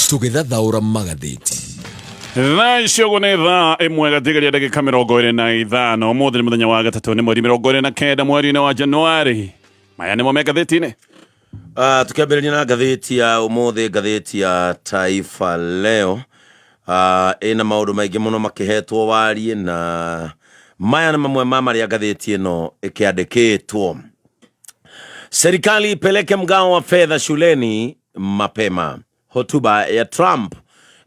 Tũgĩthathaũra magathĩti. Thaa icio ũguo nĩ thaa 1 gatigaria ndagĩka 25. Ũmũthĩ nĩ mũthenya wa gatatũ, nĩ mweri 29 mweri-inĩ wa Januari. Maya nĩmo me ngathĩti-inĩ. Tukiambĩrĩria na ngathĩti ya ũmũthĩ, ngathĩti ya Taifa Leo ĩna maũndũ maingĩ mũno makĩhetwo wariĩ, na maya nĩ mamwe ma marĩa ngathĩti ĩno ĩkĩandĩkĩtwo. Serikali ipeleke mgao wa fedha shuleni mapema. Hotuba ya Trump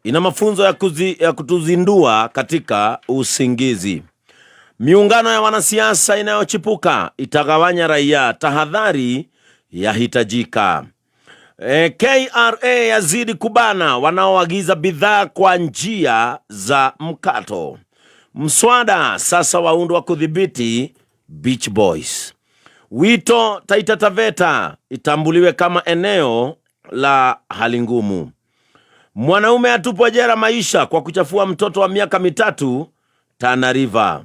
ina mafunzo ya kutuzindua katika usingizi. Miungano ya wanasiasa inayochipuka itagawanya raia, tahadhari yahitajika. KRA yazidi kubana wanaoagiza bidhaa kwa njia za mkato. Mswada sasa waundwa kudhibiti Beach Boys. Wito Taita Taveta itambuliwe kama eneo la hali ngumu. Mwanaume atupwa jela maisha kwa kuchafua mtoto wa miaka 3 Tana River.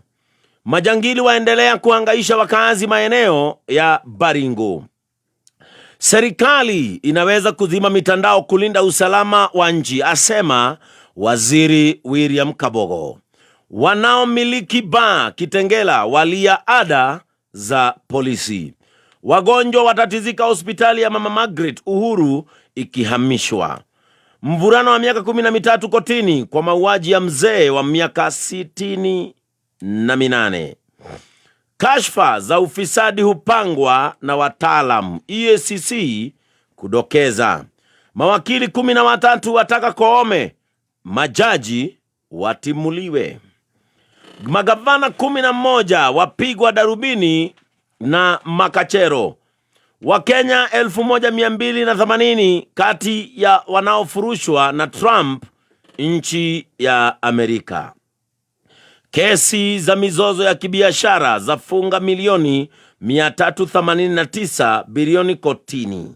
Majangili waendelea kuhangaisha wakazi maeneo ya Baringo. Serikali inaweza kuzima mitandao kulinda usalama wa nchi, asema Waziri William Kabogo. Wanaomiliki baa Kitengela walia ada za polisi. Wagonjwa watatizika hospitali ya Mama Margaret Uhuru ikihamishwa. Mvulana wa miaka 13 kotini kwa mauaji ya mzee wa miaka 68. Kashfa za ufisadi hupangwa na wataalam, EACC kudokeza. Mawakili 13 wataka Koome, majaji watimuliwe. Magavana 11 wapigwa darubini na makachero. Wakenya 1280 kati ya wanaofurushwa na Trump nchi ya Amerika. Kesi za mizozo ya kibiashara zafunga milioni 389 bilioni kotini.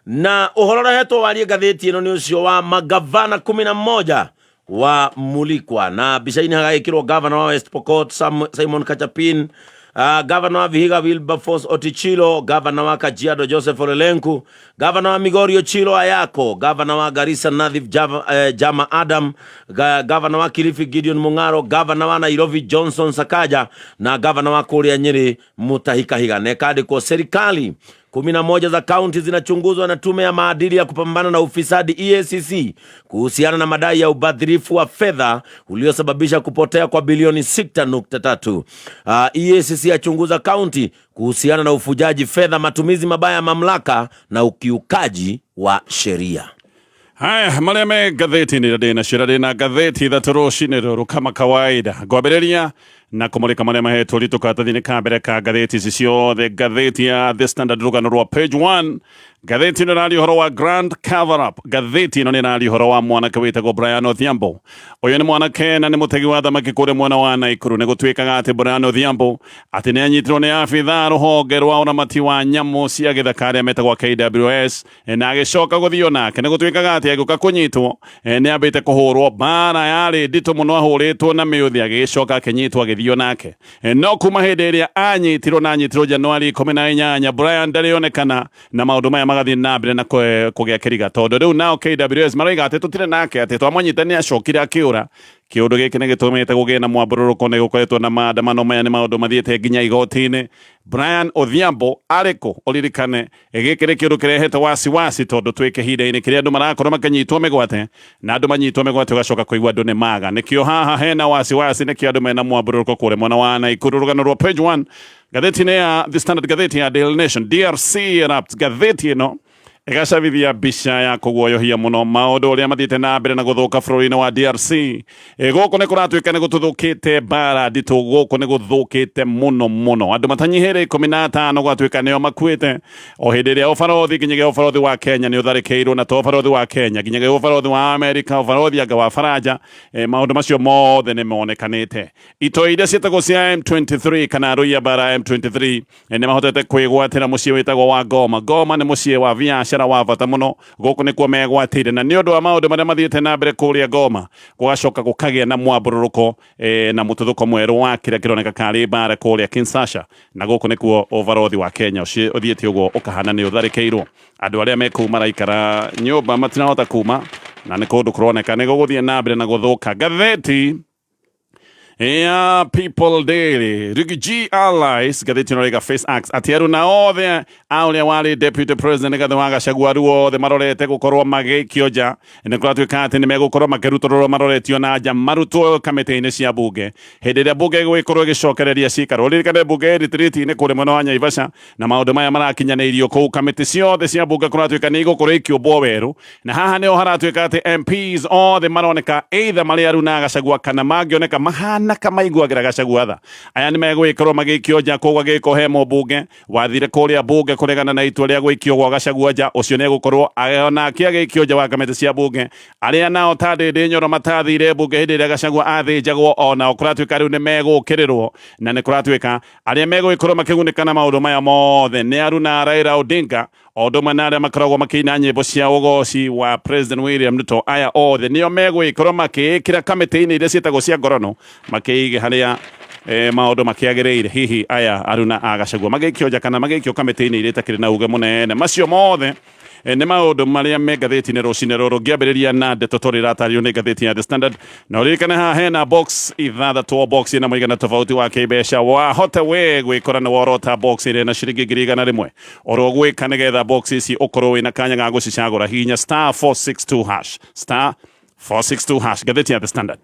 Na uhoro ũrehetwo warie ngathĩti ĩno nĩ ũcio wa magavana 11 wa mulikwa, na mbica-inĩ hagagĩkĩrwo gavana wa West Pokot Simon Kachapin, gavana wa Vihiga Wilberforce Otichilo, gavana wa Kajiado Joseph Ole Lenku, gavana wa Migori Ochilo Ayako, gavana wa Garissa Nadhif Jama Adam, gavana wa Kilifi Gideon Mung'aro, gavana wa Nairobi Johnson Sakaja na gavana wa kũrĩa Nyeri Mutahi Kahiga. Na ĩkandĩkwo serikali 11 za kaunti zinachunguzwa na tume ya maadili ya kupambana na ufisadi EACC kuhusiana na madai ya ubadhirifu wa fedha uliosababisha kupotea kwa bilioni 6.3. EACC yachunguza kaunti kuhusiana na ufujaji fedha, matumizi mabaya ya mamlaka na ukiukaji wa sheria. Haya, marĩa me ngathĩti-inĩ ndĩ nacio, ndĩ na ngathĩti ithatũ rũcinĩ rũrũ kama kawaida. Ngwambĩrĩria na kũmũrĩka marĩa mahetwo ritũ karatathi-inĩ ka mbere ka ngathĩti ici ciothe. Ngathĩti ya The Standard, rũgano rwa page 1. Ngathĩti ĩno ĩraria ũhoro wa grand cover up. Ngathĩti ĩno nĩ ĩraria ũhoro wa mwanake wĩtagwo Brian Odhiambo. Ũyũ nĩ mwanake na nĩ mũtegi wa thamaki kũrĩa mwena wa Naikuru. Nĩ gũtuĩkaga atĩ Brian Odhiambo atĩ nĩ anyitirwo nĩ abithaa rũhonge rwa ũramati wa nyamũ cia gĩthaka arĩa metagwo KWS, na agĩcoka gũthio nake. Nĩ gũtuĩkaga atĩ agĩũka kũnyitwo, nĩ ambĩte kũhũrwo mbara yarĩ nditũ mũno, ahũrĩtwo na mĩũthĩ, agĩgĩcoka akĩnyitwo agĩthio nake. No kuma hĩndĩ ĩrĩa anyitirwo, na anyitirwo Januari 18, Brian ndarĩonekana, na maũndũ maya magathiĩ na mbere na kũgĩa kĩriga, tondũ rĩu nao KWS maroiga atĩ tũtirĩ nake, atĩ twamũnyita nĩ acokire akĩũra. Kĩũndũ gĩkĩ nĩ gĩtũmĩte kũgĩe na mwambũrũrũko, nĩ gũkoretwo na maandamano. Maya nĩ maũndũ mathiĩte nginya igoti-inĩ. Brian Odhiambo arĩkũ? Ũririkane gĩkĩ nĩ kĩũndũ kĩrehete wasiwasi, tondũ twĩ kĩhinda-inĩ kĩrĩa andũ marakorwo makĩnyitwo mĩgwate, na andũ manyitwo mĩgwate ũgacoka kũigua andũ nĩ maga. Nĩkĩo haha hena wasiwasi, nĩkĩo andũ mena mwambũrũrũko kũrĩa mwena wa Naikuru. Rũgano rwa page 1 ngathĩti-inĩ ya The Standard. Ngathĩti ya Daily Nation, DRC erupts. Ngathĩti ĩno ĩgacabithia mbica ya kũguoyohia mũno maũndũ ũrĩa mathiĩte na mbere na gũthũka bũrũri-inĩ wa DRC. Gũkũ nĩ kũratuĩka nĩ gũtũthũkĩte mbara nditũ, gũkũ nĩ gũthũkĩte mũno mũno, andũ matanyihĩire 15 gwatuĩka nĩo makuĩte, o hĩndĩ ĩrĩa ũbarothi nginyagia ũbarothi wa Kenya nĩ ũtharĩkĩirwo, na to ũbarothi wa Kenya, nginyagia ũbarothi wa Amerika, ũbarothi anga wa Faranja. Maũndũ macio mothe nĩ monekanĩte. Itoi iria ciĩtagwo cia M23 kana arũi a mbara M23 nĩ mahotete kwĩgwatĩra mũciĩ wĩtagwo wa Goma. Goma nĩ mũciĩ wa biacara wa bata mũno, gũkũ nĩkuo megwatĩire, na nĩ ũndũ wa maũndũ marĩa mathiĩte na mbere kũrĩa Goma, gũgacoka gũkagĩa na mwambũrũrũko na mũtuthũko mwerũ wa kĩrĩa kĩroneka karĩ mbara kũrĩa Kinshasa, na gũkũ nĩkuo ũbarothi wa Kenya ũthiĩte ũguo ũkahana nĩ ũtharĩkĩirwo. Andũ arĩa me kũu maraikara nyũmba matirahota kuma. Na nĩ kũndũ kũroneka nĩ gũgũthiĩ na mbere na gũthũka. Ngathĩti ya People Daily, Riggy G Allies, ngathĩti ĩno rĩga Face Axe atĩ aruna othe a ũrĩa warĩ deputy president Rigathĩ wa Gachagua rĩu othe marorete gũkorwo magĩikio nja. Nĩ kũratuĩka atĩ nĩ megũkorwo makĩrutũrũrwo maroretio na nja, marutwo kamĩtĩ-inĩ cia bunge hĩndĩ ĩrĩa bunge ĩgũgĩkorwo ĩgĩcokereria cikaro. Ũririkane bunge ĩ retreat-inĩ kũrĩa mwena wa Naivasha, na maũndũ maya marakinyanĩirio kũu. Kamĩtĩ ciothe cia bunge kũratuĩka nĩ igũkorwo ikĩũmbwo werũ, na haha nĩho haratuĩka atĩ MPs othe maroneka either marĩ aruna a Gachagua kana mangĩoneka mahana kamaiguagĩra Gachagua tha, aya nĩ megũgĩkorwo magĩikio nja. Koguo agĩkorwo he mũmbunge wathire kũrĩa bunge kũregana na itua rĩa gũikio gwa Gachagua nja, ũcio nĩ egũkorwo onake agĩikio nja wa kamĩtĩ cia bunge. Arĩa nao ta Ndĩndĩ Nyoro matathire bunge hĩndĩ ĩrĩa Gachagua athĩnjagwo, onao kũratuĩka rĩu nĩ megũkĩrĩrwo. Na nĩ kũratuĩka arĩa megũgĩkorwo makĩgunĩka na maũndũ maya mothe nĩ aruna Raila Odinga, o ũndũ ũmwe na arĩa makoragwo makĩina nyĩmbo cia ũgoci wa President William Ruto. Aya othe nĩo megũgĩkorwo makĩĩkĩra kamĩtĩ-inĩ iria ciĩtagwo cia ngorono, makĩige harĩa maũndũ makĩagĩrĩire. Hihi aya aruna a Gachagua magĩikio nja kana magĩikio kamĩtĩ-inĩ iria itakĩrĩ na uge mũnene? Macio mothe nĩ maũndũ marĩa me ngathĩti-inĩ rũcinĩ rũrũ. Ngĩambĩrĩria na ndeto tũrĩ ĩratarĩrio nĩ ngathĩti ya The Standard, na ũririkane haha hena box ithathatũ, o box ĩna mũigana tofauti wa kĩmbeca. Wahota we gwĩkora nĩ worota box ĩrĩa na ciringi 100,000. Oro gwĩka nĩgetha box ici ũkorwo wĩna kanya ga gũcicagũra, hihinya *462 hash, *462 hash. Ngathĩti ya The Standard,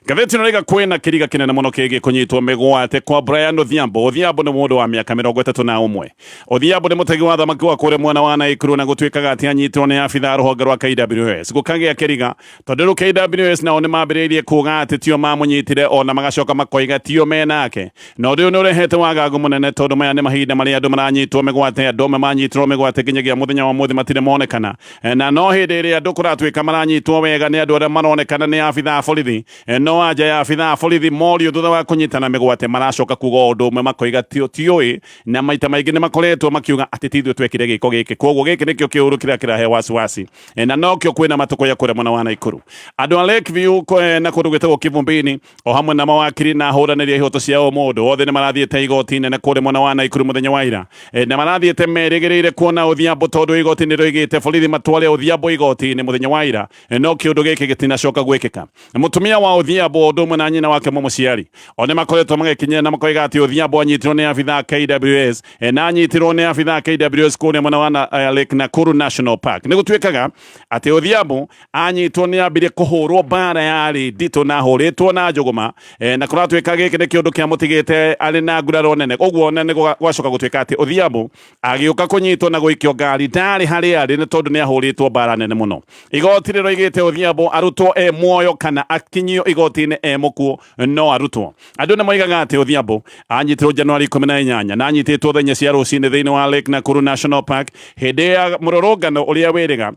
ngathĩti ĩno rĩga kwĩna kĩriga kĩnene mũno kĩgiĩ kũnyitwo mĩgwate kwa Brian Odhiambo. Odhiambo nĩ mũndũ wa mĩaka 31. Odhiambo nĩ mũtegi wa thamaki wa kũrĩa mwena wa Naikuru, na gũtuĩkaga atĩ anyitwo nĩ abitha a rũhonge rwa KWS. Gũkagĩa kĩriga tondũ rĩu KWS nao nĩ mambĩrĩirie kuga atĩ tio mamũnyitire, ona magacoka makoiga tio menake, na ũndũ ũyũ nĩ ũrehete wagagu mũnene, tondũ maya nĩ mahinda marĩa andũ maranyitwo mĩgwate. Andũ amwe manyitĩrwo mĩgwate nginyagia mũthenya wa mũthĩ matirĩ monekana. Na no hĩndĩ ĩrĩa andũ kũratuĩka maranyitwo wega nĩ andũ arĩa maronekana nĩ abitha a borithi, no anja ya abitha a borithi morio thutha wa kũnyitana mĩgwate, maracoka kuga o ũndũ ũmwe, makoiga tio tiũĩ, na maita maingĩ nĩ makoretwo makiuga atĩ ti ithuĩ twekire gĩko gĩkĩ. Koguo gĩkĩ nĩkĩo kĩũru kĩrĩa kĩrahe wasiwasi. Na nokĩo kwĩna matũkũya kũrĩa mwena wa Naikuru, andũ a Lakeview na kũndũ gwĩtagwo Kivumbini, o hamwe na mawakiri na ahũranĩri a ihoto cia ũmũndũ, othe nĩ marathiĩte igoti nene kũrĩa mwena wa Naikuru mũthenya wa ira. Na marathiĩte merĩgĩrĩire kuona Odhiambo, tondũ igoti nĩ rĩoigĩte borithi matware Odhiambo igoti-inĩ mũthenya wa ira. No kĩũndũ gĩkĩ gĩtinacoka gwĩkĩka. Mũtumia wa Odhiambo o ũndũ ũmwe na nyina wake mũmũciari o nĩ makoretwo magĩkinyĩra na makoiga atĩ Odhiambo anyitirwo nĩ abitha a KWS, na anyitirwo nĩ abitha a KWS kũrĩa mwena wa Lake Nakuru National Park. Nĩ gũtuĩkaga atĩ Odhiambo anyitwo nĩ ambire kũhũrwo mbara yarĩ nditũ na ahũrĩtwo na njũgũma, na kũratuĩka gĩkĩ nĩ kĩũndũ kĩamũtigĩte arĩ na nguraro nene. Ũguo na nĩ gwacoka gũtuĩka atĩ Odhiambo agĩũka kũnyitwo na gũikio ngari ndarĩ harĩa arĩ, nĩ tondũ nĩ ahũrĩtwo mbara nene mũno. Igoti rĩroigĩte Odhiambo arutwo e muoyo kana akinyio igoti-inĩ e mũkuũ, no arutwo. Andũ nĩ moigaga atĩ Odhiambo anyitirwo Januari 18 na anyitĩtwo thaa 4 cia rũcinĩ thĩinĩ wa Lake Nakuru National Park hĩndĩ ya mũrũrũngano ũrĩa wĩrĩga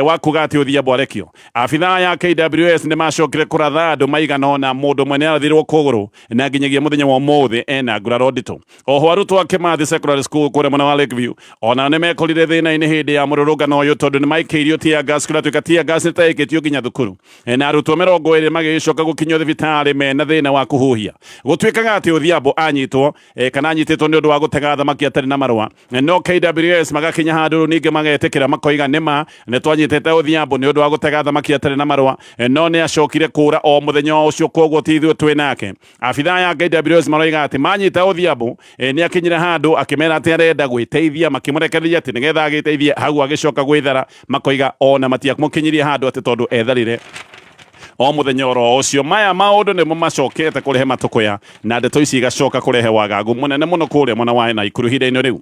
wa kuga atĩ Odhiambo arekio. Abithaa ya KWS nĩ macokire kũratha andũ maigana ũna. Mũndũ ũmwe nĩ arathirwo kũgũrũ na nginyagia mũthenya wa ũmũthĩ ena nguraro nditũ. Oho arutwo a Kimathi Secondary School kũrĩa mwena wa Lakeview ona nĩ mekorire thĩna-inĩ hĩndĩ ya mũrũrũngano ũyũ, tondũ nĩ maikĩirio tear gas. Kũratuĩka tear gas nĩ taĩkĩtio nginya thukuru. Na arutwo 20 magĩcoka gũkinyio thibitarĩ mena thĩna wa kũhuhia. Gũtuĩkaga atĩ Odhiambo anyitwo kana anyitĩtwo nĩ ũndũ wa gũtega thamaki atarĩ na marũa. No KWS magakinya handũ rĩu ningĩ magetĩkĩra, makoiga nĩma nĩ twanyitĩte Odhiambo nĩ ũndũ wa gũtega thamaki atarĩ na marũa, no nĩ acokire kũra o mũthenya o ũcio, koguo ti ithuĩ twĩ nake. Abithaa ya KWS maroiga atĩ manyita Odhiambo, nĩ akinyire handũ akĩmera atĩ arenda gwĩteithia, makĩmũrekereria atĩ nĩgetha agĩteithie hau, agĩcoka gwĩthara. Makoiga ona matiamũkinyirie handũ atĩ tondũ etharire o mũthenya oro ũcio. Maya maũndũ nĩmo macokete kũrehe matũkũya, na ndeto ici igacoka kũrehe wagagu mũnene mũno kũrĩa mwena wa Naikuru ihinda-inĩ rĩu.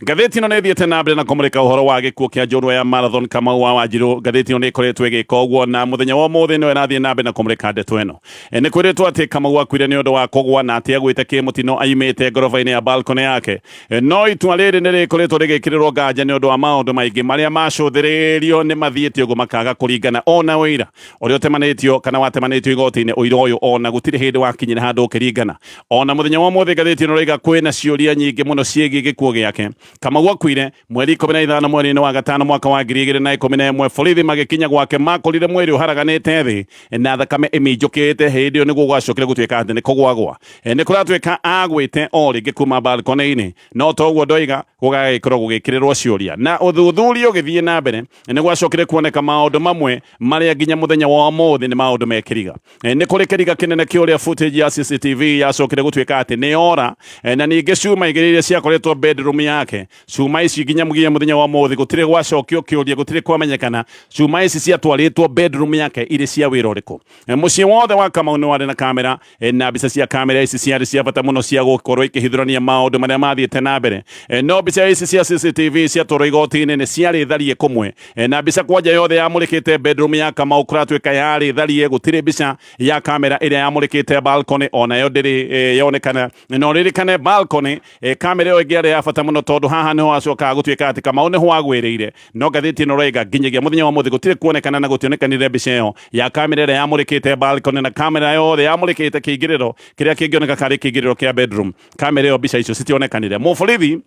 Ngathĩti ĩno nĩ ĩthiĩte na mbere na kũmũrĩka ũhoro wa gĩkuũ kĩa njorua ya marathon Kamau wa Wanjiru. Ngathĩti ĩno nĩ ĩkoretwo ĩgĩka ũguo, na mũthenya wa ũmũthĩ nĩyo ĩrathiĩ na mbere na kũmũrĩka ndeto ĩno. Nĩ kwĩrĩtwo atĩ Kamau akuire nĩ ũndũ wa kũgwa, na atĩ agwĩte kĩmũtino aimĩte ngoroba-inĩ ya balcony yake. No itua rĩrĩ nĩ rĩkoretwo rĩgĩkĩrĩrwo nganja nĩ ũndũ wa maũndũ maingĩ marĩa macũthĩrĩrio nĩ mathiĩte ũguo makaga kũringana ona ũira ũrĩa ũtemanĩtio kana watemanĩtio igoti-inĩ. Ũira ũyũ ona gũtirĩ hĩndĩ wakinyire handũ ũkĩringana. Ona mũthenya wa ũmũthĩ ngathĩti ĩno ĩroiga kwĩna ciũria nyingĩ mũno ciĩgiĩ gĩkuũ gĩake. Yake. Kamau akuire mweri 15 mweri-inĩ wa gatano mwaka wa 2011. Borithi magĩkinya gwake makorire mwĩrĩ ũharaganĩte thĩ na thakame ĩminjũkĩte. Hĩndĩ ĩyo nĩguo gwacokire gũtuĩka atĩ nĩ kũgwagwa nĩ kũratuĩka agwĩte o rĩngĩ kuma balcony-inĩ, no toguo ndoiga gũgagĩkorwo gũgĩkĩrĩrwo ciũria na ũthuthuria ũgĩthiĩ na mbere nĩ gwacokire kuoneka maũndũ mamwe marĩa nginya mũthenya wa ũmũthĩ nĩ maũndũ mekĩriga. Nĩ kũrĩ kĩriga kĩnene kĩa ũrĩa footage ya CCTV yacokire gũtuĩka atĩ nĩ yora, na ningĩ cuma igĩrĩ iria ciakoretwo bedroom yake, cuma ici nginya mũthenya wa ũmũthĩ gũtirĩ gwacokio kĩũria, gũtirĩ kwamenyekana cuma ici ciatwarĩtwo bedroom yake irĩ cia wĩra ũrĩkũ. Mũciĩ wothe wa Kamau nĩ warĩ na kamera, na mbica cia kamera ici ciarĩ cia bata mũno cia gũkorwo ikĩhithũrania maũndũ marĩa mathiĩte na mbere. No mbica ici cia CCTV ciatwarwo igoti-inĩ nĩ ciarĩ tharie kũmwe, na mbica kwanja yothe yamũrĩkĩte bedroom ya Kamau kũratuĩka yarĩ tharie, gũtirĩ mbica ya kamera ĩrĩa yamũrĩkĩte balcony onayo ndĩrĩ yonekana. No ririkane balcony, kamera ĩyo ĩngĩ yarĩ ya bata mũno tondũ haha nĩho acokaga gũtuĩka atĩ Kamau nĩho agwĩrĩire, no ngathĩti ĩno raiga nginyagia mũthenya wa mũthĩ gũtirĩ kuonekana na gũtionekanire mbica ĩyo ya kamera ĩrĩa yamũrĩkĩte balcony na kamera yothe yamũrĩkĩte kĩingĩrĩro kĩrĩa kĩngĩoneka karĩ kĩingĩrĩro kĩa bedroom. Kamera ĩyo mbica icio citionekanire. Mũborithi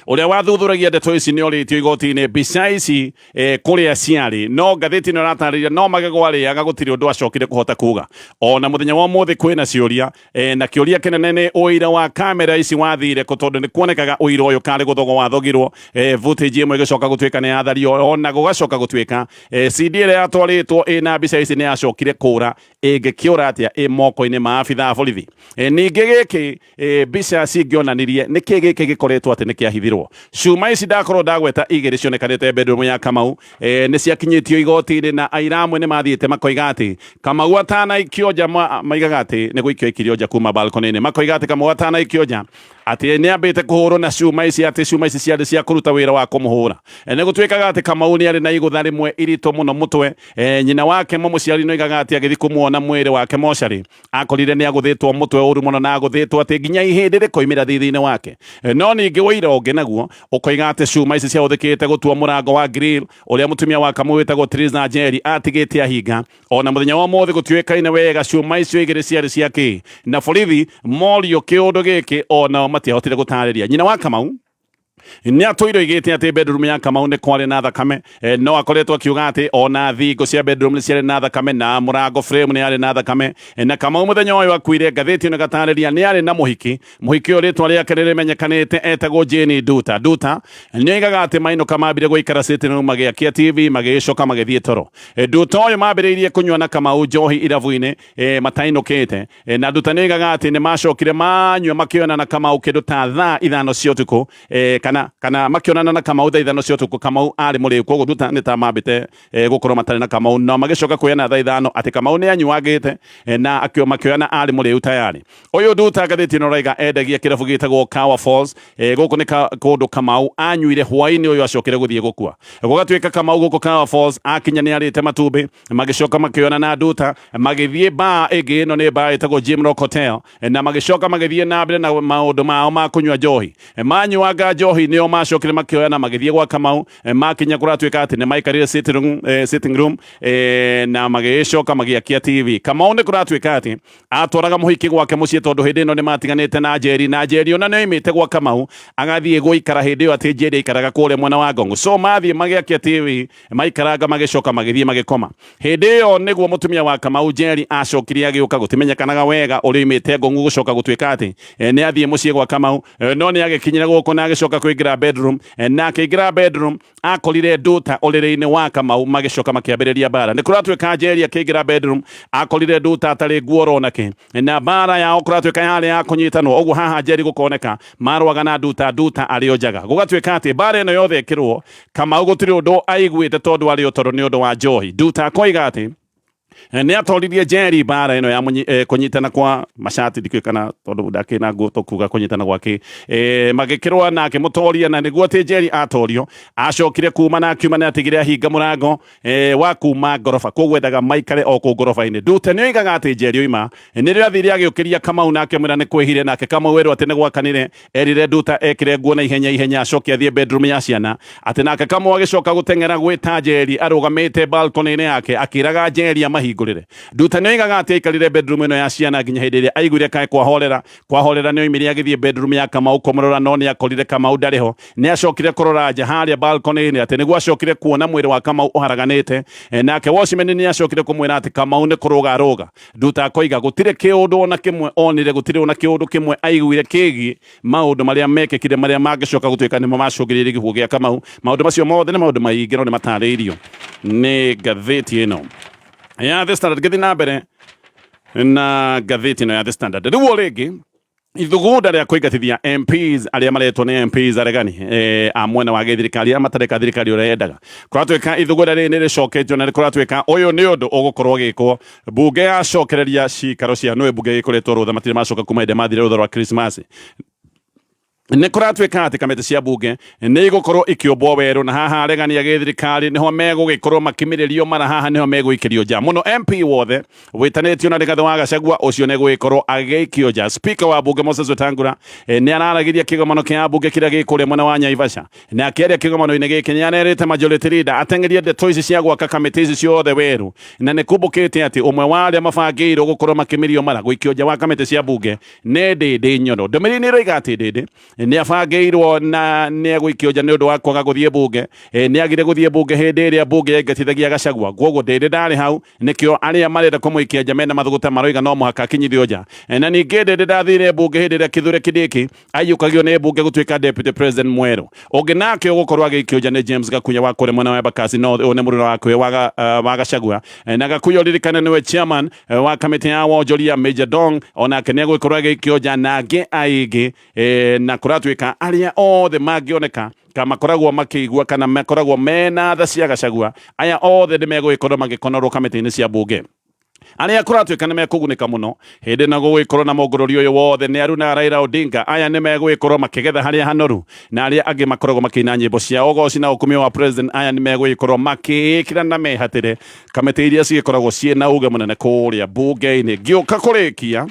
ũrĩa wathuthuragia ndeto ici nĩ orĩtio igoti-inĩ mbica ici kũrĩa ciarĩ, no ngathĩti ĩno ĩratarĩria no magego arĩaga gũtirĩ ũndũ acokire kũhota kuga. Ona mũthenya wa ũmũthĩ kwĩna ciũria, na kĩũria kĩnene nĩ ũira wa kamera ici wathire kũ, tondũ nĩ kuonekaga ũira ũyũ karĩ gũthogwo wathogirwo, footage ĩmwe ĩgĩcoka gũtuĩka nĩ yathario, ona gũgacoka gũtuĩka CD ĩrĩa yatwarĩtwo ĩna mbica ici nĩ yacokire kũra. Ĩngĩkĩũra atĩa ĩ moko-inĩ ma abithaa a borithi? Ningĩ gĩkĩ mbica cingĩonanirie nĩ kĩ gĩkĩ gĩkoretwo atĩ nĩ kĩahithirwo. Cuma ici ndakorwo ndagweta igĩrĩ cionekanĩte bedroom ya Kamau, nĩ ciakinyĩtio igoti-inĩ na aira amwe nĩ mathiĩte makoiga atĩ Kamau atanaikio nja, maigaga atĩ nĩ gũikio aikirio nja kuma balcony-inĩ, makoiga atĩ Kamau atanaikio nja atĩ nĩ ambĩte kũhũrwo na cuma ici, atĩ cuma ici ciarĩ cia kũruta wĩra wa kũmũhũra. Nĩ gũtuĩkaga atĩ Kamau nĩ arĩ na igũtha rĩmwe iritũ mũno mũtwe. Nyina wake mũmũciari nĩ oigaga atĩ agĩthiĩ kũmuona mwĩrĩ wake mocarĩ akorire nĩ agũthĩtwo mũtwe ũru mũno na agũthĩtwo atĩ nginya ihĩndĩ rĩkoimĩra thithi-inĩ wake. No ningĩ ũira ũngĩ naguo ũkoiga atĩ cuma ici ciahũthĩkĩte gũtua mũrango wa grill ũrĩa mũtumia wa Kamau wĩtagwo Triza Njeri atigĩte ahinga. Ona mũthenya wa ũmũthĩ gũtiũĩkaine wega cuma icio igĩrĩ ciarĩ cia kĩ, na borithi morio kĩũndũ gĩkĩ onao matiahotire gũtarĩria. Nyina wa Kamau nĩ atũire oigĩte atĩ bedroom ya Kamau nĩ kwarĩ na thakame, no akoretwo akiuga atĩ ona thingo cia bedroom nĩ ciarĩ na thakame na mũrango frame nĩ yarĩ na thakame. Na Kamau mũthenya ũyũ akuire, ngathĩti ĩno ĩgatarĩria nĩ arĩ na mũhiki, mũhiki ũyũ rĩtwa rĩake nĩ rĩmenyekanĩte, etagwo Jane Nduta. Nduta nĩ oigaga atĩ mainũka mambire gũikara sitting room magĩakia TV, magĩcoka magĩthiĩ toro. Nduta ũyũ mambĩrĩirie kũnyua na Kamau njohi irabu-inĩ matainũkĩte. Na Nduta nĩ oigaga atĩ nĩ macokire manyua makĩonana na Kamau kĩndũ ta thaa 5 cia ũtukũ, kana makĩonana na Kamau thaa 5 cia ũtukũ. Kamau arĩ mũrĩu, koguo Nduta nĩ ta mambĩte gũkorwo matarĩ na Kamau, no magĩcoka kuoyana thaa 5 atĩ Kamau nĩ anyuangĩte, na makĩoyana arĩ mũrĩu tayarĩ. Ũyũ Nduta ngathĩti ĩno raiga endagia kĩrabu gĩtagwo Kawa Falls. Gũkũ nĩ kũndũ Kamau anyuire hwaĩ-inĩ ũyũ acokire gũthiĩ gũkua. Gũgatuĩka Kamau gũkũ Kawa Falls akinya nĩ arĩte matumbĩ, magĩcoka makĩoyana na Nduta magĩthiĩ baa ĩngĩ, ĩno nĩ baa ĩtagwo Jim Rock Hotel, na magĩcoka magĩthiĩ na mbere na maũndũ mao ma kũnyua njohi. Manyuanga njohi nĩo macokire makĩoyana magĩthiĩ gwa Kamau. Makinya kũratuĩka atĩ nĩ maikarire sitting room, na magĩcoka magĩakia TV. Kamau nĩ kũratuĩka atĩ atwaraga mũhiki gwake mũciĩ tondũ hĩndĩ ĩno nĩ matiganĩte na Njeri, na Njeri ona nĩ oimĩte gwa Kamau agathiĩ gũikara hĩndĩ ĩyo atĩ Njeri aikaraga kũrĩa mwena wa Ngong'u. So mathiĩ magĩakia TV, maikaranga magĩcoka magĩthiĩ magĩkoma. Hĩndĩ ĩyo nĩguo mũtumia wa Kamau Njeri acokire agĩũka, gũtimenyekanaga wega ũrĩa oimĩte Ngong'u gũcoka gũtuĩka atĩ nĩ athiĩ mũciĩ gwa Kamau, no nĩ agĩkinyire gũkũ na agĩcoka kũingĩra bedroom, na akĩingĩra bedroom akorire Nduta ũrĩrĩ-inĩ wa Kamau, magĩcoka makĩambĩrĩria mbara. Nĩ kũratuĩka Njeri akĩingĩra bedroom akorire Nduta atarĩ nguo oro nake, na mbara yao kũratuĩka yarĩ ya kũnyitanwo. Ũguo haha Njeri gũkoneka marũaga na Nduta, Nduta arĩ o njaga. Gũgatuĩka atĩ mbara ĩno yothe ĩkĩrwo Kamau gũtirĩ ũndũ aiguĩte tondũ arĩ o toro nĩ ũndũ wa njohi. Nduta akoiga atĩ nĩ atoririe Njeri mbara ĩno ya kũnyitana kwa macati, ndikĩũĩ kana tondũ ndakĩrĩ na nguo tũkuga kũnyitana gwake, magĩkĩrũa na akĩmũtoria, na nĩguo atĩ Njeri atorio acokire kuma na akiuma na atigire ahinga mũrango wa kuma ngoroba, koguo endaga maikare o kũu ngoroba-inĩ. Nduta nĩ oigaga atĩ Njeri oima nĩrĩo athire agĩũkĩria Kamau na akĩmwĩra nĩ kwĩhire, nake Kamau erwo atĩ nĩ gwakanire, erire Nduta ekĩre nguo na ihenya ihenya acoke athiĩ bedroom ya ciana, atĩ nake Kamau agĩcoka gũteng'era gwĩta Njeri arũgamĩte balcony-inĩ yake akĩraga Njeri amahi Amahingũrĩre. Nduta nĩ oigaga atĩ aikarire bedroom ĩno ya ciana nginya hĩndĩ ĩrĩa aiguire kaĩ kwahorera. Kwahorera nĩ oimire agĩthiĩ bedroom ya Kamau kũmũrora, no nĩ akorire Kamau ndarĩ ho. Nĩ acokire kũrora nja harĩa balcony-inĩ atĩ nĩguo acokire kuona mwĩrĩ wa Kamau ũharaganĩte. Nake watchman nĩ acokire kũmwĩra atĩ Kamau nĩ kũrũga arũga. Nduta akoiga gũtirĩ kĩũndũ ona kĩmwe onire, gũtirĩ ona kĩũndũ kĩmwe aiguire kĩgiĩ maũndũ marĩa mekĩkire marĩa mangĩcoka gũtuĩka nĩmo macũngĩrĩirie gĩkuũ gĩa Kamau. Maũndũ macio mothe nĩ maũndũ maingĩ no nĩ matarĩirio nĩ ngathĩti ĩno ya The Standard. Ngĩthiĩ na mbere na ngathĩti ĩno ya The Standard, rĩu o rĩngĩ ithugunda rĩa kũingatithia MPs arĩa maretwo nĩ MPs aregani a mwena wa gĩthirikari arĩa matareka thirikari ũrĩa yendaga. Kũratuĩka ithugunda rĩrĩ nĩ rĩcoketio na kũratuĩka ũyũ nĩ ũndũ ũgũkorwo ũgĩkwo. Bunge yacokereria cikaro cia nũĩ bunge gĩkoretwo rũtha, matirĩ macoka kuma hĩndĩ mathire rũtha rwa Christmas. Nĩ kũratuĩka atĩ kamĩtĩ cia bunge nĩ igũkorwo ikĩũmbwo werũ, na haha aregani a gĩthirikari nĩho megũgĩkorwo makĩmĩrĩrio mara, haha nĩho megũikĩrio nja mũno. MP wothe wĩtanĩtio na Rigathĩ wa Gachagua ũcio nĩ gũgĩkorwo agĩikio nja. Speaker wa bunge Moses Wetangula nĩ araragĩria kĩgomano kĩa bunge kĩrĩa gĩ kũrĩa mwena wa Naivasha, na akĩaria kĩgomano-inĩ gĩkĩ nĩ arerĩte majority leader ateng'erie ndeto ici cia gwaka kamĩtĩ ici ciothe werũ, na nĩ kumbũkĩte atĩ ũmwe wa arĩa mabangĩirwo gũkorwo makĩmĩrio mara gũikio nja wa kamĩtĩ cia bunge nĩ Ndĩndĩ Nyoro. Ndũmĩrĩri nĩ ĩroiga atĩ Ndĩndĩ nĩ abangĩirwo na nĩ egũikio nja nĩ ũndũ wa kwaga gũthiĩ bunge. Nĩ agire gũthiĩ bunge hĩndĩ ĩrĩa bunge yaingatithagia Gachagua, kwoguo Ndĩndĩ ndarĩ hau, nĩkĩo arĩa marenda kũmũikia nja mena mathũgũta maroiga no mũhaka akinyithio nja. Na ningĩ Ndĩndĩ ndathire bunge hĩndĩ ĩrĩa Kithure Kindiki aiyũkagio nĩ bunge gũtuĩka deputy president mwerũ. Ũngĩ nake ũgũkorwo agĩikio nja nĩ James Gakuya wa kũrĩa mwena wa Embakasi North, ũyũ nĩ mũruna wake wa Gachagua. Na Gakuya ũririkane nĩwe chairman wa kamĩtĩ ya wonjoria Major Dong, onake nĩ egũgĩkorwo agĩikio nja na angĩ aingĩ. Na kũratuĩka arĩa othe mangĩoneka ka makoragwo makĩigua kana makoragwo mena tha cia Gachagua, aya othe nĩ megũgĩkorwo magĩkonorwo kamĩtĩ-inĩ cia bunge. Arĩa kũratuĩka nĩ mekũgunĩka mũno hĩndĩ na gũgĩkorwo na mũngũrũri ũyũ wothe nĩ Aruna Raila Odinga. Aya nĩ megũgĩkorwo makĩgetha harĩa hanoru, na arĩa angĩ makoragwo makĩina nyĩmbo cia ũgoci na ũkumio wa president, aya nĩ megũgĩkorwo makĩĩkĩra na mehatĩre kamĩtĩ iria cigĩkoragwo ciĩna uge mũnene kũrĩa bunge-inĩ. Ngĩũka kũrĩkia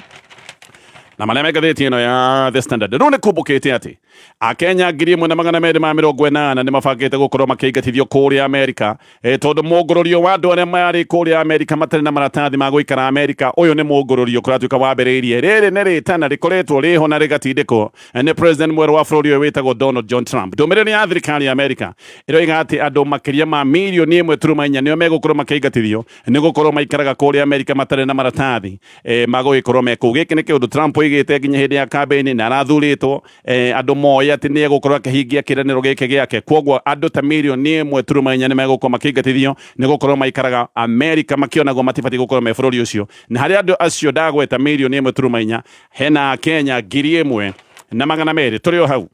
na marĩa me ngathĩti ĩno ya The Standard, rĩu nĩ kumbũkĩte atĩ Akenya 1280 nĩ mabangĩte gũkorwo makĩingatithio kũrĩa Amerika, tondũ mũngũrũrio wa andũ arĩa marĩ kũrĩa Amerika matarĩ na maratathi ma gũikara Amerika, ũyũ nĩ mũngũrũrio kũratuĩka wambĩrĩirie. Rĩrĩ nĩ rĩtana rĩkoretwo rĩho na rĩgatindĩkwo nĩ president mwerũ wa bũrũri ũyũ wĩtagwo Donald John Trump. Ndũmĩrĩri ya thirikari ya Amerika ĩroiga atĩ andũ makĩria ma 1.4 million nĩo megũkorwo makĩingatithio nĩ gũkorwo maikaraga kũrĩa Amerika matarĩ na maratathi magũgĩkorwo me kũu. Gĩkĩ nĩ kĩũndũ Trump oigĩte nginya hĩndĩ ya campaign na arathurĩtwo, andũ moĩ atĩ nĩ egũkorwo akĩhingia kĩĩranĩro gĩkĩ gĩake. Kwoguo andũ ta 1.4 million nĩ megũkorwo makĩingatithio nĩ gũkorwo maikaraga Amerika makĩonagwo matibatiĩ gũkorwo me bũrũri ũcio. Na harĩ andũ acio ndagweta 1.4 million, hena Kenya 1,200. Tũrĩ o hau,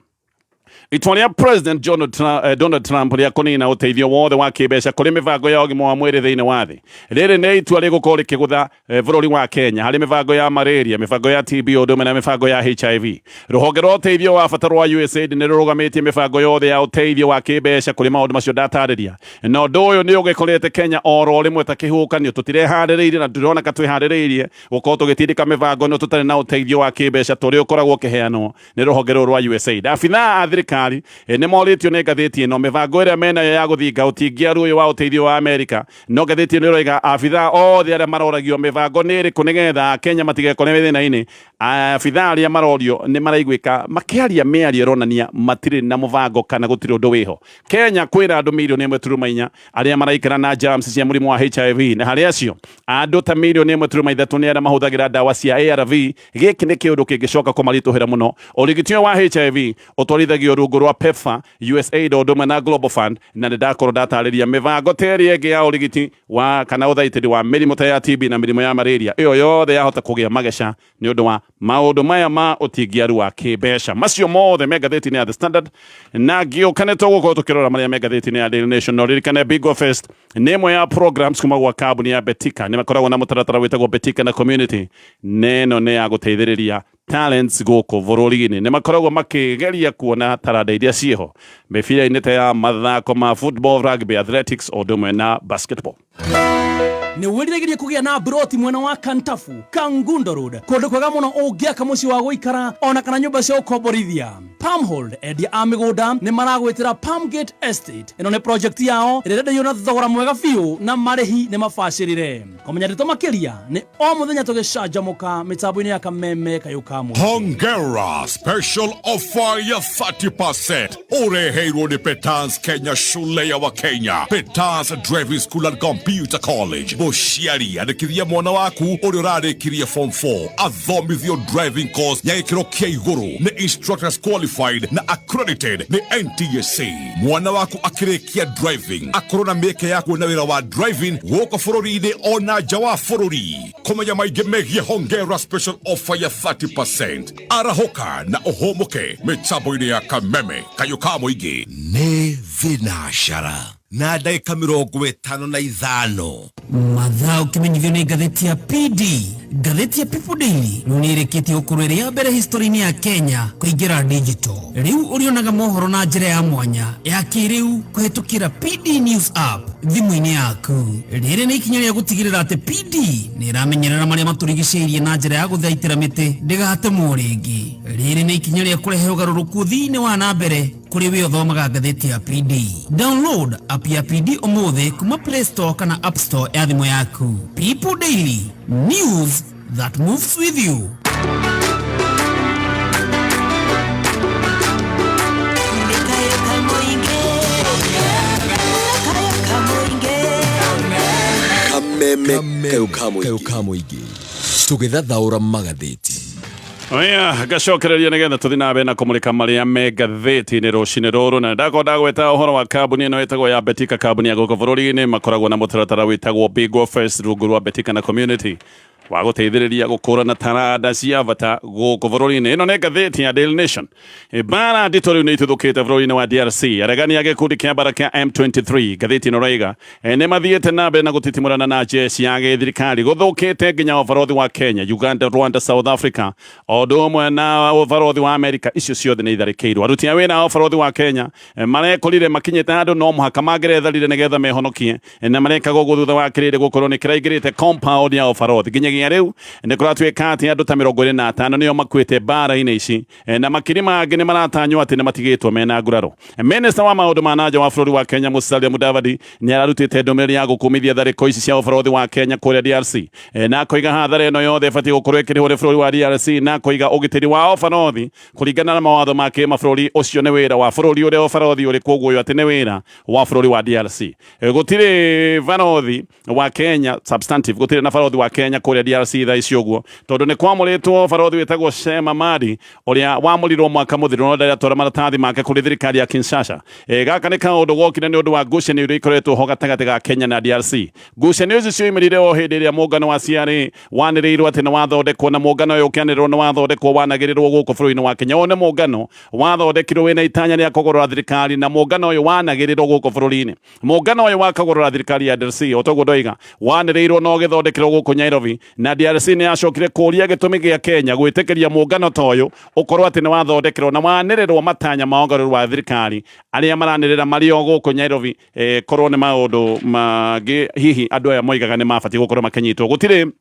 itua rĩa President Donald Trump rĩa kũnina ũteithio wothe wa kĩmbeca kũrĩ mĩbango ya ũgima wa mwĩrĩ thĩinĩ wa thĩ, rĩrĩ nĩ itua rĩgũkorwo rĩkĩgũtha bũrũri wa Kenya harĩ mĩbango ya malaria, mĩbango ya TB, ũndũ ũmwe na mĩbango ya HIV. Rũhonge rwa ũteithio wa bata rwa USAID nĩ rũrũgamĩtie mĩbango yothe ya ũteithio wa kĩmbeca kũrĩ maũndũ macio ndatarĩria, na ũndũ ũyũ nĩ ũgĩkorete Kenya oro rĩmwe ta kĩhuhũkanio. Tũtireharĩrĩirie na ndĩroneka twĩharĩrĩirie gũkorwo tũgĩtindĩka mĩbango ĩno tũtarĩ na ũteithio wa kĩmbeca tũrĩa ũkoragwo ũkĩheanwo nĩ rũhonge rũrũ rwa USAID. Abithaa a thirikari nĩ morĩtio nĩ ngathĩti ĩno mĩbango ĩrĩa menayo ya gũthinga ũtingiaru ũyũ wa ũteithio wa Amerika, no ngathĩti ĩno ĩroiga abithaa othe arĩa maroragio mĩbango nĩ ĩrĩkũ nĩgetha Kenya matigekore thĩna-inĩ, abithaa arĩa marorio nĩ maraiguĩka makĩaria mĩario ĩronania matirĩ na mũbango kana gũtirĩ ũndũ wĩho. Kenya kwĩna andũ 1.4 million arĩa maraikara na germs cia mũrimũ wa HIV, na harĩ acio andũ ta 1.3 million nĩ arĩa mahũthagĩra ndawa cia ARV. Gĩkĩ nĩ kĩũndũ kĩngĩcoka kũmaritũhĩra mũno. Ũrigiti ũyũ wa HIV ũtwarithagio rungu rwa PEPFAR, USAID ũndũ ũmwe na Global Fund, na nĩ ndakorwo ndatarĩria mĩbango ta ĩrĩa ĩngĩ ya ũrigiti wa kana ũthaitĩri wa mĩrimũ ta ya TB na mĩrimũ ya malaria, ĩyo yothe yahota kũgĩa mageca nĩ ũndũ wa maũndũ maya ma ũtingiaru wa kĩmbeca. Macio mothe me ngathĩti-inĩ ya The Standard, na ngĩũka nĩ tũgũkorwo tũkĩrora marĩa me ngathĩti-inĩ ya Daily Nation. No ririkane Big Fest nĩ ĩmwe ya programs kuma gwa kambuni ya Betika. Nĩ makoragwo na mũtaratara wĩtagwo Betika na Community, na ĩno nĩ ya gũteithĩrĩria talents gũkũ bũrũri-inĩ. Nĩ makoragwo makĩgeria kuona taranda iria ciĩho mĩbira-inĩ ta ya mathako ma football, rugby, athletics, o ũndũ ũmwe na basketball. Nĩ wĩriragĩria kũgĩa na mburoti mwena wa Kantafu, Kangundo Road, kũndũ kwega mũno ũngĩaka mũciĩ wa gũikara ona kana nyũmba cia gũkomborithia. Palmhold, endia a mĩgũnda nĩ maragwĩtĩra Palmgate Estate. Ĩno nĩ project yao ĩrĩa ĩrenderio na thogora mwega biũ na marĩhi nĩ mabacĩrĩre. Kũmenya ndeto makĩria nĩ o mũthenya tũgĩcanjamũka mĩtambo-inĩ ya Kameme Kayũ ka Mũingĩ. Hongera special offer ya 30% ureheirwo ni Petans Kenya, shule ya Wakenya, Petans Driving School and Computer College. Mũciari andĩkithia mwana waku ũrĩa ũrarĩkirie form 4 athomithio driving course ya gĩkĩro kĩa igũrũ nĩ instructors qualified na accredited nĩ NTSA. Mwana waku akĩrĩkia driving akorwo na mĩeke ya kuona wĩra wa driving gũkũ bũrũri-inĩ ona nja wa bũrũri. Kũmenya maingĩ megiĩ Hongera special offer ya 30%, arahũka na ũhũmũke mĩtambo-inĩ ya Kameme Kayũ ka Mũingĩ. Nĩ thinacara na ndagĩka 55. Mathaa ũkĩmenyithio nĩ ngathĩti ya PD. Ngathĩti ya People Daily rĩu nĩ ĩrĩkĩtie gũkorwo ĩrĩ ya mbere history-inĩ ya Kenya kũingĩra digital. Rĩu ũrĩonaga mohoro na njĩra ya mwanya ya kĩrĩu kũhĩtũkĩra PD News app thimũ-inĩ yaku. Rĩrĩ nĩ ikinya rĩa gũtigĩrĩra atĩ PD nĩ ĩramenyerera marĩa matũrigicĩirie na njĩra ya gũthaitĩra mĩtĩ ndĩgatemwo rĩngĩ. Rĩrĩ nĩ ikinya rĩa kũrehe ũgarũrũku ũthii-inĩ wa na mbere kũrĩ we ũthomaga ngathĩti ya PD. Download app ya PD ũmũthĩ kuma Play Store kana App Store ya thimũ yaku. People Daily, news that moves with you. Kameme Kayũ ka Mũingĩ tũgĩthathaũra magathĩti. Oya, ngacokereria nĩgetha tũthiĩ na mbere na kũmũrĩka marĩa me ngathĩti-inĩ rũcinĩ rũrũ, na ndakorwo ndagweta ũhoro wa kambuni ĩno ĩtagwo ya Betika, kambuni ya gũkũ bũrũri-inĩ. Makoragwo na mũtaratara wĩtagwo Big First rungu rwa Betika na Community wa gũteithĩrĩria gũkũrana taranda cia bata gũkũ bũrũri-inĩ. Ĩno nĩ ngathĩti ya Daily Nation. Mbara nditũ rĩu nĩ ituthũkĩte bũrũri-inĩ wa DRC. Aregani a gĩkundi kĩa mbara kĩa M23, ngathĩti ĩno raiga, nĩ mathiĩte na mbere na gũtitimũrana na jeshi ya gĩthirikari. Gũthũkĩte nginya ũbarothi wa Kenya, Uganda, Rwanda, South Africa, o ũndũ ũmwe na ũbarothi wa Amerika. Icio ciothe nĩ itharĩkĩirwo. Aruti a wĩra a ũbarothi wa Kenya marekorire makinyĩte handũ no mũhaka mangĩretharire nĩgetha mehonokie, na marekaga ũguo thutha wa kĩrĩndĩ gũkorwo nĩ kĩraingĩrĩte compound ya ũbarothi. Nginyagia rĩu nĩ kũratuĩka atĩ andũ ta 25 nĩo makuĩte mbara-inĩ ici, na makiri mangĩ nĩ maratanywo atĩ nĩ matigĩtwo mena nguraro. Minista wa maũndũ ma nanja wa bũrũri wa Kenya Musalia Mudavadi nĩ ararutĩte ndũmĩrĩri ya gũkumithia tharĩko ici cia ũbarothi wa Kenya kũrĩa DRC, na akoiga hathara ĩno yothe ĩbatiĩ gũkorwo ĩkĩrĩhwo nĩ bũrũri wa DRC, na akoiga ũgitĩri wa ũbarothi kũringana na mawatho ma kĩmabũrũri ũcio nĩ wĩra wa bũrũri ũrĩa ũbarothi ũrĩ, koguo ũyũ atĩ nĩ wĩra wa bũrũri wa DRC. Gũtirĩ barothi wa Kenya substantive, gũtirĩ na barothi wa Kenya kũrĩa DRC thaa ici ũguo, tondũ nĩ kwamũrĩtwo barothi wĩtagwo Shema Madi ũrĩa wamũrirwo mwaka mũthiru no ndarĩ atwara maratathi make kũrĩ thirikari ya Kinshasa. Gaka nĩ kaũndũ gokire nĩ ũndũ wa ngucanio iria ikoretwo ho gatagatĩ ga Kenya na DRC. Ngucanio ici cioimĩrire o hĩndĩ ĩrĩa mũngano wa CRA wanĩrĩirwo atĩ nĩ wathondekwo, na mũngano ũyũ ũkĩanĩrĩrwo nĩ wathondekwo wanagĩrĩrwo gũkũ bũrũri-inĩ wa Kenya. Ũyũ nĩ mũngano wathondekirwo wĩna itanya rĩa kũgũrũra thirikari, na mũngano ũyũ wanagĩrĩrwo gũkũ bũrũri-inĩ. Mũngano ũyũ wa kũgũrũra thirikari ya DRC, o toguo ndoiga, wanĩrĩirwo na ũgĩthondekerwo gũkũ Nairobi, na DRC nĩ yacokire kũria gĩtũmi gĩa Kenya gwĩtĩkĩria mũngano ta ũyũ ũkorwo atĩ nĩ wathondekerwo na wanĩrĩrwo matanya ma ũgarũrũ wa thirikari arĩa maranĩrĩra marĩ o gũkũ Nairobi. Korwo nĩ maũndũ mangĩ hihi andũ aya moigaga nĩ mabatiĩ gũkorwo makĩnyitwo. Gũtirĩ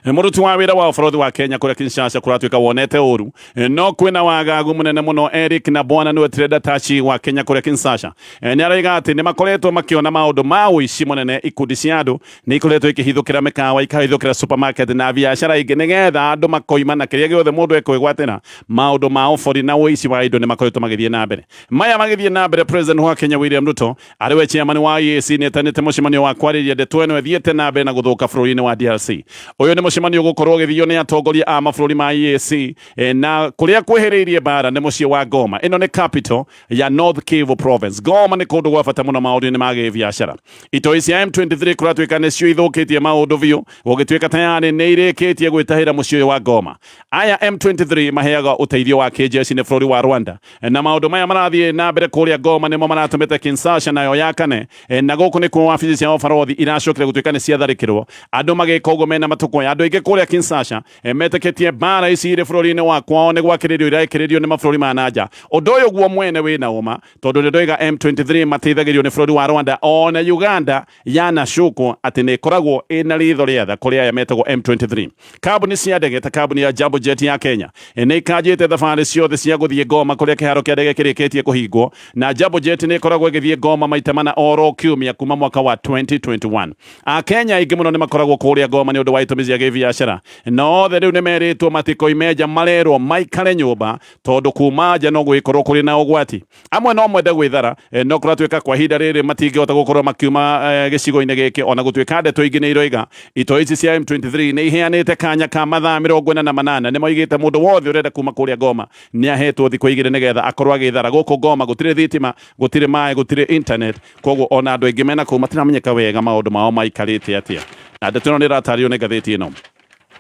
mũruti wa wĩra wa ũbarothi wa Kenya kũrĩa Kinshasa kũratuĩka wonete ũru, no kwĩna wagagu mũnene mũno. Eric na bwana nĩwe trader tachi wa Kenya kũrĩa Kinshasa, nĩ araiga atĩ nĩ makoretwo makĩona maũndũ ma ũici mũnene. Ikundi cia andũ nĩ ikoretwo ikĩhithũkĩra mĩkawa, ikahithũkĩra supermarket na biacara ingĩ nĩgetha andũ makoima na kĩrĩa gĩothe mũndũ ekwĩgwatĩra. Maũndũ ma ũbori na ũici wa indo nĩ makoretwo magĩthiĩ na mbere. Maya magĩthiĩ na mbere, President wa Kenya William Ruto arĩ we chairman wa EAC nĩ etanĩte mũcemanio wa kwarĩrĩria ndeto ĩno ĩthiĩte na mbere na gũthũka bũrũri-inĩ wa DRC. Ũyũ nĩ mũcemanio ũgũkorwo ũgĩthio nĩ atongoria a mabũrũri ma EAC, na kũrĩa kwĩhĩrĩirie mbara nĩ mũciĩ wa Goma. Ĩno nĩ capital ya North Kivu province. Goma nĩ kũndũ gwa bata mũno maũndũ-inĩ ma gĩbiacara. Itoi cia M23 kũratuĩka nĩcio ithũkĩtie maũndũ biũ, gũgĩtuĩka tayarĩ nĩ irĩkĩtie gwĩtahĩra mũciĩ ũyũ wa Goma. Aya M23 maheaga ũteithio wa kĩjeshi nĩ bũrũri wa Rwanda, na maũndũ maya marathiĩ na mbere kũrĩa Goma nĩmo maratũmĩte Kinshasa nayo yakane, na gũkũ nĩkuo wabici cia ũbarothi iracokire gũtuĩka nĩ ciatharĩkĩrwo, andũ magĩka ũguo mena matũkũ. kuoya. Andũ aingĩ kũrĩa Kinshasa metĩkĩtie mbara ici irĩ bũrũri-inĩ wa kwao nĩ gwakĩrĩrio irekĩrĩrio nĩ mabũrũri ma nanja. Ũndũ ũyũ guo mwene wĩna ũma tondũ nĩ ndoiga M23 mateithagĩrio nĩ bũrũri wa Rwanda ona Uganda yanacukwo atĩ nĩ ĩkoragwo ĩna ritho rĩa tha kũrĩ aya metagwo M23. Kambuni cia ndege ta kambuni ya Jambo Jet ya Kenya nĩ ikanjĩte thabarĩ ciothe cia gũthiĩ Goma kũrĩa kĩharo kĩa ndege kĩrĩkĩtie kũhingwo, na Jambo Jet nĩ ĩkoragwo ĩgĩthiĩ Goma maita mana oro kiumia kuma mwaka wa 2021. Akenya aingĩ mũno nĩ makoragwo kũrĩa Goma nĩ ũndũ wa itũmi cia gĩbiacara, na othe rĩu nĩ merĩtwo matikoime nja, marerwo maikare nyũmba tondũ kuma nja no gũgĩkorwo kũrĩ na ũgwati. Amwe no mwende gwĩthara, no kũratuĩka kwa ihinda rĩrĩ matingĩhota gũkorwo makiuma gĩcigo-inĩ gĩkĩ, ona gũtuĩka ndeto ingĩ nĩ iroiga itoi ici cia M23 nĩ iheanĩte kanya ka mathaa 48. Nĩ moigĩte mũndũ wothe ũrenda kuma kũrĩa Goma nĩ ahetwo thikũ 2 nĩgetha akorwo agĩthara. Gũkũ Goma gũtirĩ thitima, gũtirĩ maĩ, gũtirĩ internet, koguo ona andũ aingĩ mena kũu matiramenyeka wega maũndũ mao maikarĩte atĩa. Na ndeto ĩno nĩ ĩratarĩrio nĩ ngathĩti ĩno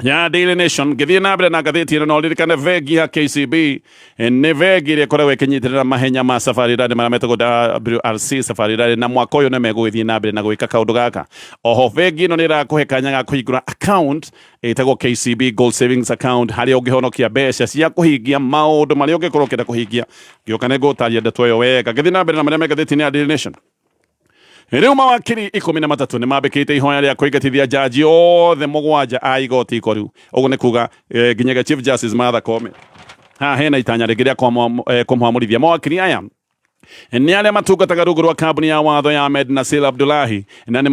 ya Daily Nation. Ngĩthiĩ na mbere na ngathĩti ĩno, no ririkane bengi ya KCB nĩ bengi ĩrĩa ĩkoragwo ĩkĩnyitĩrĩra mahenya ma Safari Rally marĩa metagwo WRC Safari Rally, na mwaka ũyũ nĩ megũgĩthiĩ na mbere na gwĩka kaũndũ gaka. Oho bengi ĩno nĩ ĩrakũhe kanya ga kũhingũra account ĩtagwo KCB Gold Savings Account, harĩa ũngĩhonokia mbeca cia kũhingia maũndũ marĩa ũngĩkorwo ũkĩenda kũhingia. Ngĩũka nĩ ngũtaria ndeto ĩyo wega. Ngĩthiĩ na mbere na marĩa me ngathĩti-inĩ ya Daily Nation. Rĩu mawakiri 13 nĩ mambĩkĩte ihoya rĩa kũingatithia jaji othe 7 a igoti ikoru. Ũguo nĩ kuga nginyagia Chief Justice Martha Koome. Haha hena itanya rĩngĩ rĩa kũmwamũrithia. Mawakiri aya nĩ arĩa matungataga rungu rwa kambuni ya watho ya Ahmed Nasir Abdullahi, na nĩ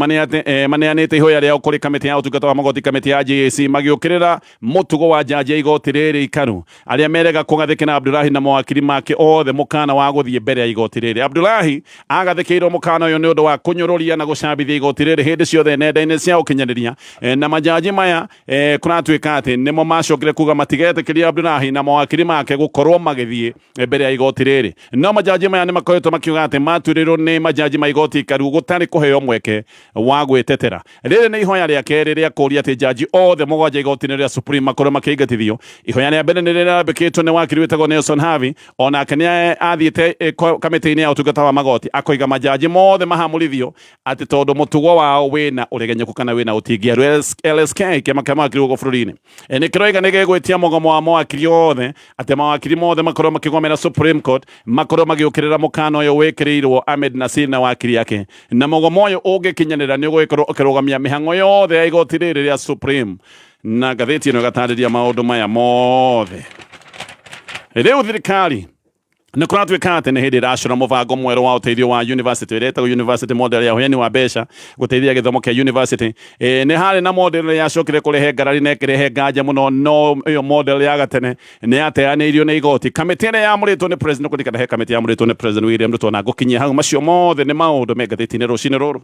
maneanĩte ihoya rĩao kũrĩ kamĩtĩ ya ũtungata wa magoti, kamĩtĩ ya JSC, magĩũkĩrĩra mũtugo wa jaji ya igoti rĩrĩ ikaru arĩa merega kũgathĩkĩra Abdullahi na mawakiri make othe mũkana wa gũthiĩ mbere ya igoti rĩrĩ. Abdullahi agathĩkĩirwo mũkana ũyũ nĩ ũndũ wa kũnyũrũria na gũcambithia igoti rĩrĩ hĩndĩ ciothe nenda-inĩ cia ũkinyanĩria, na majaji maya kũratuĩka atĩ nĩmo macokire kuga matigetĩkĩria Abdullahi na mawakiri make gũkorwo magĩthiĩ mbere ya igoti rĩrĩ. No majaji maya nĩ makoretwo makiuga atĩ matuĩrĩirwo nĩ majaji ma igoti ikaru gũtarĩ kũheo mweke wa gwĩtetera. Rĩrĩ nĩ ihoya rĩa kerĩ rĩa kũũria atĩ jaji othe 7 igoti-inĩ rĩa Supreme makorwo makĩingatithio. Ihoya rĩa mbere nĩ rĩrambĩkĩtwo nĩ wakiri wĩtagwo Nelson Havi, onake nĩ athiĩte kamĩtĩ-inĩ ya ũtungata wa magoti akoiga majaji mothe mahamũrithio atĩ tondũ mũtugo wao wĩna ũregenyũku kana wĩna ũtingiaru. LSK, kĩama kĩa mawakiri gũkũ bũrũri-inĩ, nĩ kĩroiga nĩ gĩgwĩtia mũgomo wa mawakiri othe, atĩ mawakiri mothe makorwo makĩgomera Supreme Court, makorwo magĩũkĩrĩra mũkana ũyũ wĩkĩrĩirwo Ahmed Nasir na wakiri ake, na mũgomo ũyũ ũngĩkinyanĩra nĩ ũgũgĩkorwo ũkĩrũgamia mĩhang'o yothe ya igoti rĩrĩ rĩa Supreme. Na ngathĩti ĩno ĩgatarĩria maũndũ maya mothe. Rĩu thirikari nĩ kũratuĩka atĩ nĩ hĩndĩ ĩracora mũbango mwerũ wa ũteithio wa university ĩrĩa ĩtagwo university model ya ũheani wa mbeca gũteithia gĩthomo kĩa university. Nĩ harĩ na model ĩrĩa yacokire kũrehe ngarari na ĩkĩrehe nganja mũno, no ĩyo model ya gatene nĩ yateanĩirio nĩ igoti. Kamĩtĩ ĩrĩa yamũrĩtwo nĩ president, kũririkana he kamĩtĩ yamũrĩtwo nĩ President William Ruto, na ngũkinyia hau. Macio mothe nĩ maũndũ me ngathĩti-inĩ rũcinĩ rũrũ.